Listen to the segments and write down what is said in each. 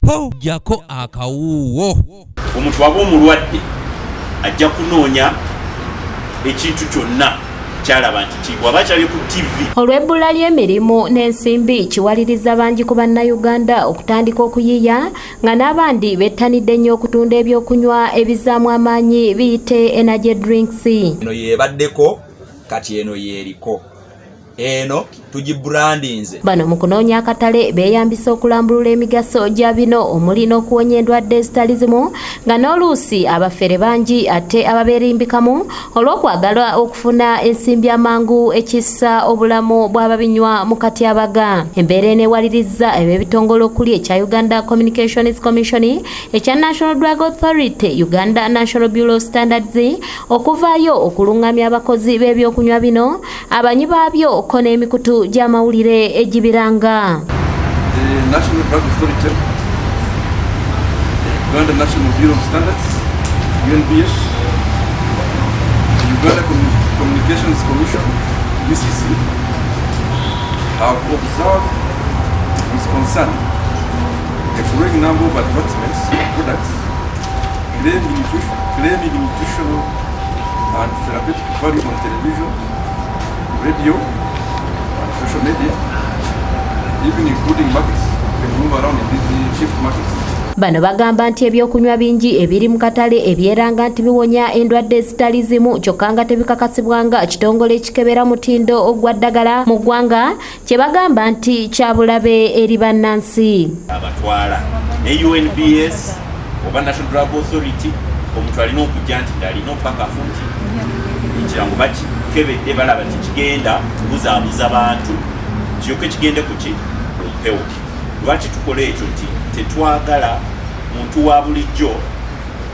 Jjako akawuuwo. Omuntu aba omulwadde ajja kunoonya ekintu kyonna kyalaba nti bwaba kyali ku TV. Olw'ebbula ly'emirimu n'ensimbi kiwaliriza bangi ku Bannayuganda okutandika okuyiiya, nga n'abandi bettanidde nnyo okutunda ebyokunywa ebizaamu amaanyi biyite energy drinks. Eno yebaddeko, kati eno yeeriko, eno tugibrandinze. Bano mu kunoonya akatale beeyambisa okulambulula emigaso gya bino, omuli n'okuwonya endwadde ezitali zimu, nga n'oluusi abafere bangi ate ababeerimbikamu olw'okwagala okufuna ensimbi amangu, ekissa obulamu bw'ababinywa mu katyabaga. Embeera eneewaliriza eb'ebitongole okuli ekya Uganda Communications Commission, ekya National Drug Authority, Uganda National Bureau of Standards okuvaayo okuluŋŋamya abakozi b'ebyokunywa bino, abanywi baabyo ko n'emikutu gy'amawulire egibiranga. The National Drug Authority, the Uganda National Bureau of Standards, UNBS, the Uganda Communications Commission, UCC, have observed with concern a growing number of advertisements of products claiming nutritional and therapeutic value on television, radio, and social media, even including markets can move around in these shift markets. Bano bagamba nti ebyokunywa bingi ebiri mu katale ebyeranga nti biwonya endwadde ezitali zimu, kyokka nga tebikakasibwanga kitongole ekikebera mutindo ogwa ddagala mu ggwanga, kye bagamba nti kyabulabe eri bannansi. Abatwala ne UNBS oba National Drug Authority, omuntu alina okujja nti alina obukakafu nti ekirango bakikebedde, balaba tikigenda kubuzaabuza bantu, kiryoke kigende kuki ku mpewo. Lwaki tukola ekyo? Nti tetwagala muntu wa bulijjo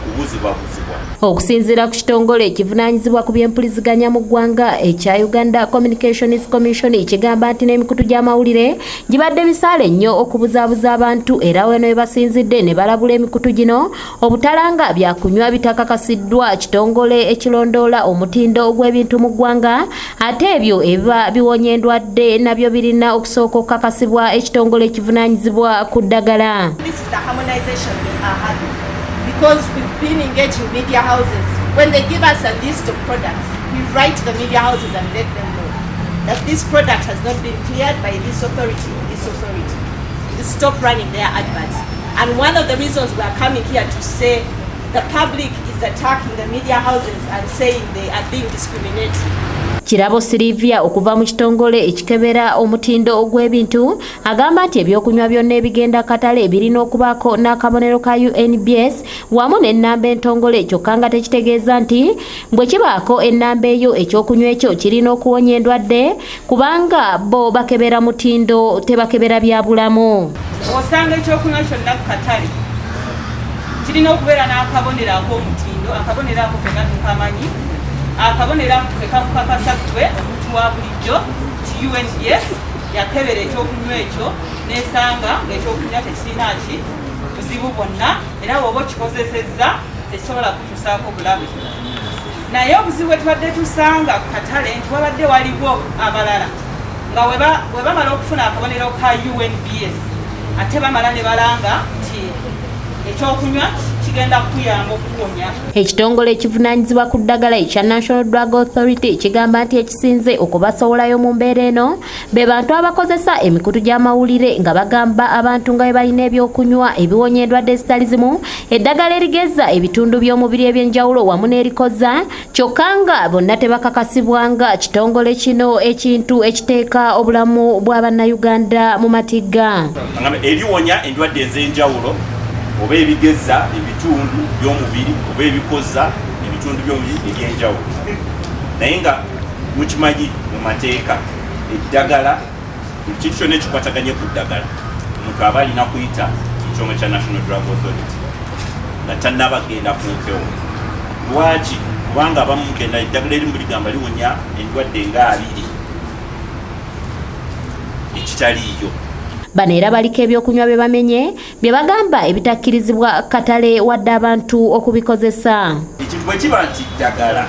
kubuzibwabuzibwa. Okusinziira ku kitongole ekivunaanyizibwa ku byempuliziganya mu ggwanga ekya Uganda Communications Commission, kigamba nti n'emikutu gy'amawulire gibadde misaale nnyo okubuzaabuza abantu, era weno we basinzidde ne balabula emikutu gino obutalanga byakunywa bitakakasiddwa kitongole ekirondoola omutindo gw'ebintu mu ggwanga, ate ebyo ebiba biwonya endwadde nabyo birina okusooka okukakasibwa ekitongole ekivunaanyizibwa ku ddagala. This is the harmonization we are having because we've been engaging media houses. When they give us a list of products, we write to the media houses and let them know that this product has not been cleared by this authority or this authority. To stop running their adverts. And one of the reasons we are coming here to say the public is attacking the media houses and saying they are being discriminated. Kirabo Silivia okuva mu kitongole ekikebera omutindo gw'ebintu agamba nti ebyokunywa byonna ebigenda katale birina okubaako n'akabonero ka UNBS wamu n'ennamba entongole, kyokka nga tekitegeeza nti bwe kibaako ennamba eyo ekyokunywa ekyo kirina okuwonya endwadde, kubanga bo bakebera mutindo, tebakebera bya bulamu. Osanga ekyokunywa kyonna ku katale kirina okubeera n'akabonero ak'omutindo. Akabonero ako fenna tukamanyi. Akabonero ako ke kakukakasa ggwe omuntu wa bulijjo nti UNBS yakebera ekyokunywa ekyo nesanga ng'ekyokunywa tekirina ki buzibu bwonna, era bw'oba okikozesezza tekisobola kutusaako bulabe. Naye obuzibu bwe tubadde tusanga ku katale nti wabadde waliwo abalala nga bwe bamala okufuna akabonero ka UNBS, ate bamala ne balanga nti ekyokunywa kigenda kukuyamba okuwonya. Ekitongole ekivunaanyizibwa ku ddagala ekya National Drug Authority kigamba nti ekisinze okubasowolayo mu mbeera eno be bantu abakozesa emikutu gy'amawulire nga bagamba abantu nga bwe balina ebyokunywa ebiwonya endwadde ezitali zimu, eddagala erigeza ebitundu by'omubiri ebyenjawulo wamu n'erikoza, kyokka nga bonna tebakakasibwanga kitongole kino, ekintu ekiteeka obulamu bwa Bannayuganda mu matigga. Agambe eriwonya endwadde ez'enjawulo oba ebigeza ebitundu by'omubiri oba ebikoza ebitundu by'omubiri ebyenjawulo, naye nga mukimanyi mu mateeka eddagala, buli kintu kyonna ekikwataganye ku ddagala, omuntu aba alina kuyita ekitongole kya National Drug Authority nga tannaba genda ku mpewo. Lwaki? Kubanga abamu mugenda, eddagala erimu ligamba liwonya endwadde nga 20 ekitaliiyo. Bano era baliko ebyokunywa bye bamenye bye bagamba ebitakkirizibwa katale wadde abantu okubikozesa. Ekintu bwe kiba nti ddagala,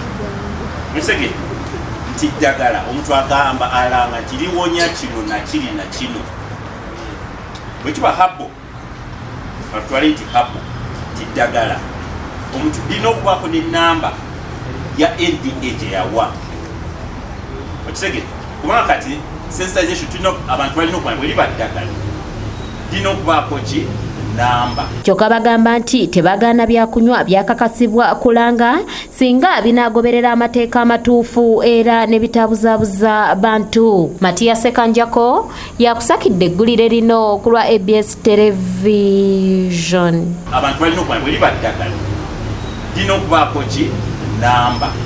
musege nti ddagala, omuntu agamba alanga nti liwonya kino nakiri na kino, bwe kiba herbal. Katutwale nti herbal ti ddagala, omuntu lirina okubaako nenamba ya NDA gyeyawa. Okitegere? Kubanga kati sensitization tulina, abantu balina okumanya bwe liba ddagala lirina okubaako ki namba. Kyokka bagamba nti tebagaana byakunywa byakakasibwa kulanga singa binaagoberera amateeka amatuufu era ne bitabuzaabuza bantu. Matiya Sekanjako yakusakidde eggulire lino ku lwa ABS Television. Abantu balina okumanya bwe liba ddagala lirina okubaako ki namba.